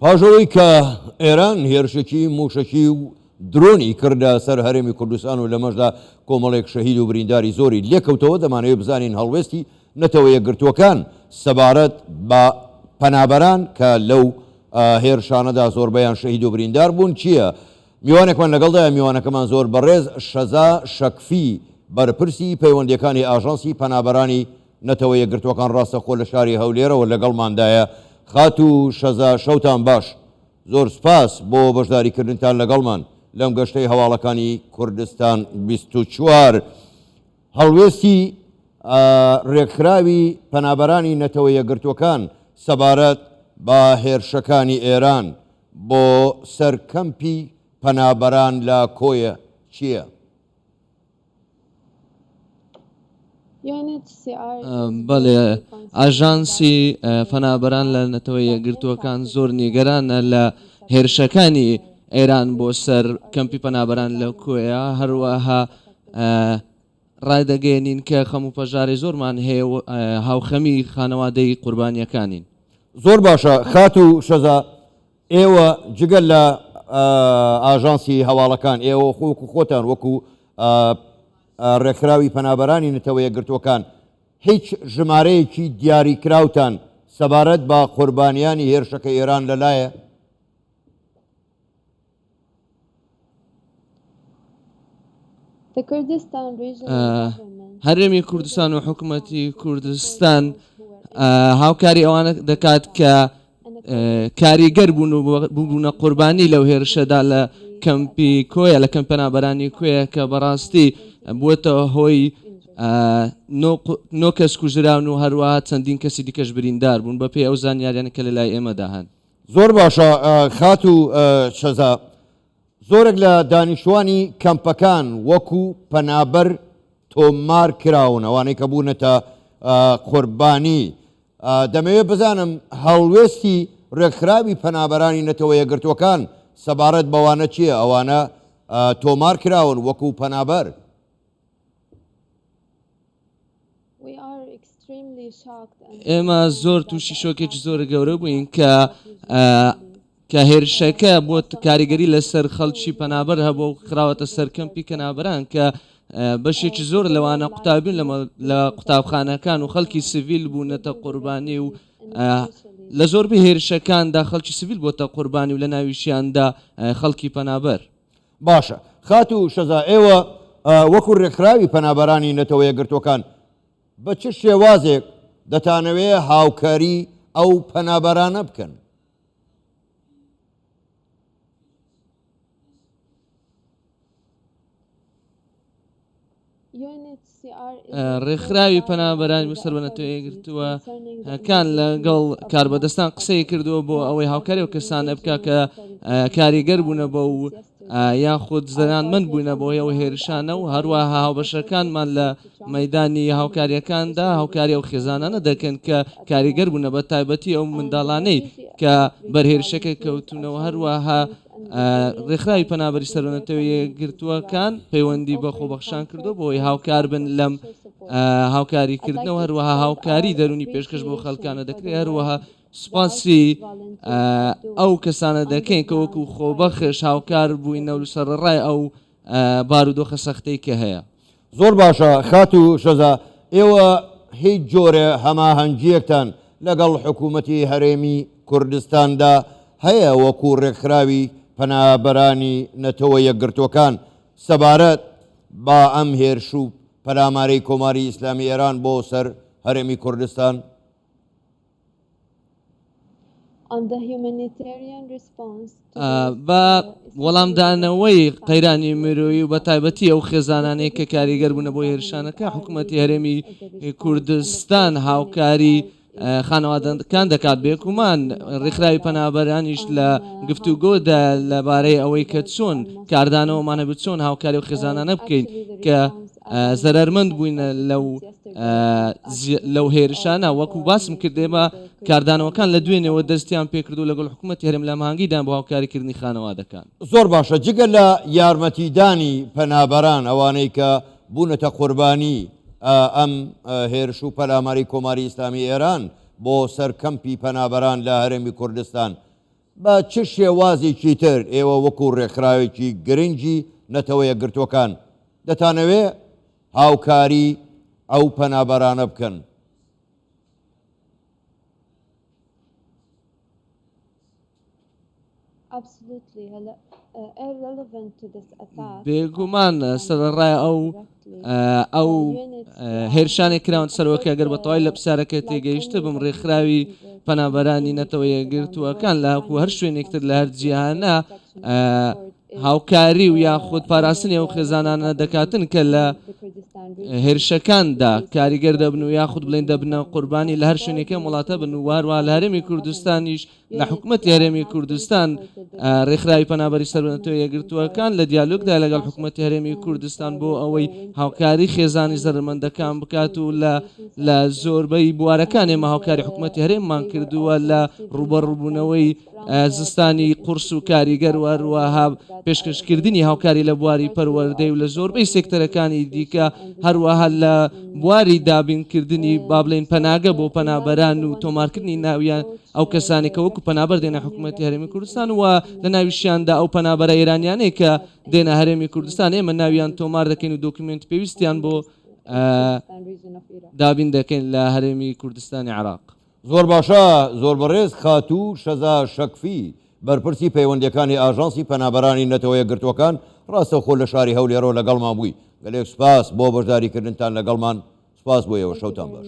پاش ئەوەی کە ئێران هێرشێکی مووشەکی و درۆنی کردە سەر هەرێمی کوردستان و لەمەشدا کۆمەڵێک شەهید و برینداری زۆری لێکەوتەوە، دەمانەوێت بزانین هەڵوێستی نەتەوە یەکگرتووەکان سەبارەت بە پەنابەران کە لەو هێرشانەدا زۆربەیان شەهید و بریندار بوون چییە؟ میوانێکمان لەگەڵدایە، میوانەکەمان زۆر بەڕێز شەزا شەکفی بەرپرسی پەیوەندییەکانی ئاژانسی پەنابەرانی نەتەوە یەکگرتووەکان ڕاستەخۆ لە شاری هەولێرەوە لەگەڵماندایە. خاتوو شەزا شەوتان باش. زۆر سوپاس بۆ بەشداریکردنتان لەگەڵمان لەم گەشتەی هەواڵەکانی کوردستان 24. هەڵوێستی ڕێکخراوی پەنابەرانی نەتەوە یەکگرتووەکان سەبارەت بە هێرشەکانی ئێران بۆ سەر کەمپی پەنابەران لە کۆیە چییە؟ بەڵێ، ئاژانسی پەنابەران لە نەتەوە یەکگرتووەکان زۆر نیگەرانە لە هێرشەکانی ئێران بۆ سەر کەمپی پەنابەران لە کۆیە، هەروەها ڕایدەگەیەنین کە خەم و پەژارەی زۆرمان هەیە و هاوخەمی خانەوادەی قوربانییەکانین. زۆر باشە خاتوو شەزا، ئێوە جگە لە ئاژانسی هەواڵەکان، ئێوە وەکو خۆتان وەکو ڕێکخراوی پەنابەرانی نەتەوە یەکگرتووەکان هیچ ژمارەیەکی دیاریکراوتان سەبارەت بە قوربانیانی هێرشەکە ئێران لەلایە؟ هەرێمی کوردستان و حکوومەتی کوردستان هاوکاری ئەوانە دەکات کە کاریگەر بوون و بوونە قوربانی لەو هێرشەدا لە کەمپی کۆیە لە کەمپ پەنابەرانی کۆیە کە بەڕاستی بووەتە هۆی نۆ کەس کوژراون و هەروەها چەندین کەسی دیکەش بریندار بوون بەپێی ئەو زانیاریانە کە لە لای ئێمەدا هەن. زۆر باشە خاتوو شەزا، زۆرێک لە دانیشتوانی کەمپەکان وەکو پەنابەر تۆمار کراون، ئەوانەی کە بوونەتە قوربانی. دەمەوێت بزانم هەڵوێستی ڕێکخراوی پەنابەرانی نەتەوە یەکگرتووەکان سەبارەت بەوانە چییە؟ ئەوانە تۆمار کراون وەکو پەنابەر. ئێمە زۆر تووشی شۆکێکی زۆر گەورە بووین کە کە هێرشەکە بۆ کاریگەری لەسەر خەڵکی پەنابەر هەبوو و خراوەتە سەر کەمپی کەنابەران کە بەشێکی زۆر لەوانە قوتابین لە قوتابخانەکان و خەڵکی سڤیل بوونەتە قوربانی و لە زۆربەی هێرشەکاندا خەڵکی سڤیل بۆتە قوربانی و لە ناویشیاندا خەڵکی پەنابەر. باشە خاتوو شەزا ئێوە وەکو رێکخراوی پەنابەرانی نەتەوە یەکگرتووەکان بە چ شێوازێک دەتانەوێ هاوکاری ئەو پەنابەرانە بکەن؟ ڕێکخراوی پەنابەرانی سەر بە نەتەوە یەکگرتووەکان لەگەڵ کاربەدەستان قسەی کردووە بۆ ئەوەی هاوکاری ئەو کەسانە بکە کە کاریگەر بوونە بە و یاخود زەرانمەند بووینە بۆ ئەو هێرشانە و هەروەها هاوبەشەکانمان لە مەدانی هاوکاریەکاندا هاوکاری ئەو خێزانانە دەکەن کە کاریگەر بوونە بە تایبەتی ئەو منداڵانەی کە بەر هێرشەکە کەوتونەوە هەروەها ڕێکخراوی پەنابەری سەر بە نەتەوە یەکگرتووەکان پەیوەندی بە خۆبەخشان کردو بۆی هاوکار بن لەم هاوکاریکردنەوە هەروەها هاوکاری دەرونی پێشکەش بۆ خەڵکانە دەکرێت هەروەها سوپاسی ئەو کەسانە دەکەین کە وەکو خۆبەخش هاوکار بووینە و سەرەڕای ئەو بارودۆخە سەختەی کە هەیە. زۆر باشە خاتوو شەزا، ئێوە هیچ جۆرە هەماهەنگییەکتان لەگەڵ حکوومەتی هەرێمی کوردستاندا هەیە وەکوو ڕێکخراوی پەنابەرانی نەتەوە یەکگرتووەکان سەبارەت بە ئەم هێرش و پەلامارەی کۆماری ئیسلامی ئێران بۆ سەر هەرێمی کوردستان؟ بە وەڵامدانەوەی قەیرانی مرۆیی و بە تایبەتی ئەو خێزانانەی کە کاریگەر بوونە بۆ هێرشانەکە حکوومەتی هەرێمی کوردستان هاوکاری خانەوادەکان دەکات بێکومان ڕێکخراوی پەنابەرانیش لە گفتوگۆدا لەبارەی ئەوەی کە چۆن کاردانەوەمان هەبێت چۆن هاوکاری و خێزانانە بکەین کە زەرەرمەند بووینە لەو لەو هێرشانە وەکو باسم کرد ئێمە کاردانەوەکان لە دوێنێوە دەستیان پێکردو لەگەڵ حکوومەتی هەرێم لە هەماهەنگیدان بۆ هاوکاریکردنی خانەوادەکان. زۆر باشە جگە لە یارمەتیدانی پەنابەران ئەوانەی کە بوونەتە قوربانی ئەم هێرش و پەلاماری کۆماری ئیسلامی ئێران بۆ سەر کەمپی پەنابەران لە هەرێمی کوردستان. بە چ شێوازێکی تر ئێوە وەکو ڕێکخراوێکی گرنگی نەتەوە یەکگرتووەکان دەتانەوێ هاوکاری ئەو پەنابەرانە بکەن؟ بێگومان سەرەڕای ئەو ئەو هێرشانێک کراون سەرۆکە گەر بە تەواوی لە پرسیارەکە تێگەیشتە بم ڕێکخراوی پەنابەرانی نەتەوە یەکگرتووەکان لە هەکو هەر شوێنێکتر لە هەر جیهانە هاوکاری و یاخود پاراستنی ئەو خێزانانە دەکاتن کە لە هێرشەکاندا کاریگەر دەبن و یاخود بڵێن دەبنە قوربانی لە هەر شوێنێکی ئەم وڵاتە بن و هەروەها لە هەرێمی کوردستانیش لە حکومەتی هەرێمی کوردستان ڕێکخراوی پەنابەری سەر بە نەتەوە یەکگرتووەکان لە دیالۆگدا لەگەڵ حکومەتی هەرێمی کوردستان بۆ ئەوەی هاوکاری خێزانی زەرەرمەندەکان بکات و لە لە زۆربەی بوارەکان ئێمە هاوکاری حکومەتی هەرێممان کردووە لە ڕووبەڕووبوونەوەی زستانی قورس و کاریگەر و هەروەها پێشکەشکردنی هاوکاری لە بواری پەروەردەی و لە زۆربەی سێکتەرەکانی دیکە هەروەها لە بواری دابینکردنی با بڵێین پەناگە بۆ پەنابەران و تۆمارکردنی ناویان ئەو کەسانێک کە وەکو پەنابەر دێنە حکوومەتی هەرێمی کوردستان و لە ناویشیاندا ئەو پەنابەرە ئێرانیانەی کە دێنە هەرێمی کوردستان ئێمە ناویان تۆمار دەکەین و دۆکیومێنت پێویستیان بۆ دابین دەکەین لە هەرێمی کوردستانی عێراق. زۆر باشە زۆر بەڕێز خاتوو شەزا شەکفی بەرپرسی پەیوەندیەکانی ئاژانسی پەنابەرانی نەتەوە یەکگرتووەکان ڕاستەوخۆ لە شاری هەولێرەوە لەگەڵمان بووی گەلێک سوپاس بۆ بەشداریکردنتان لەگەڵمان سوپاس بۆ ئێوە شەوتان باش.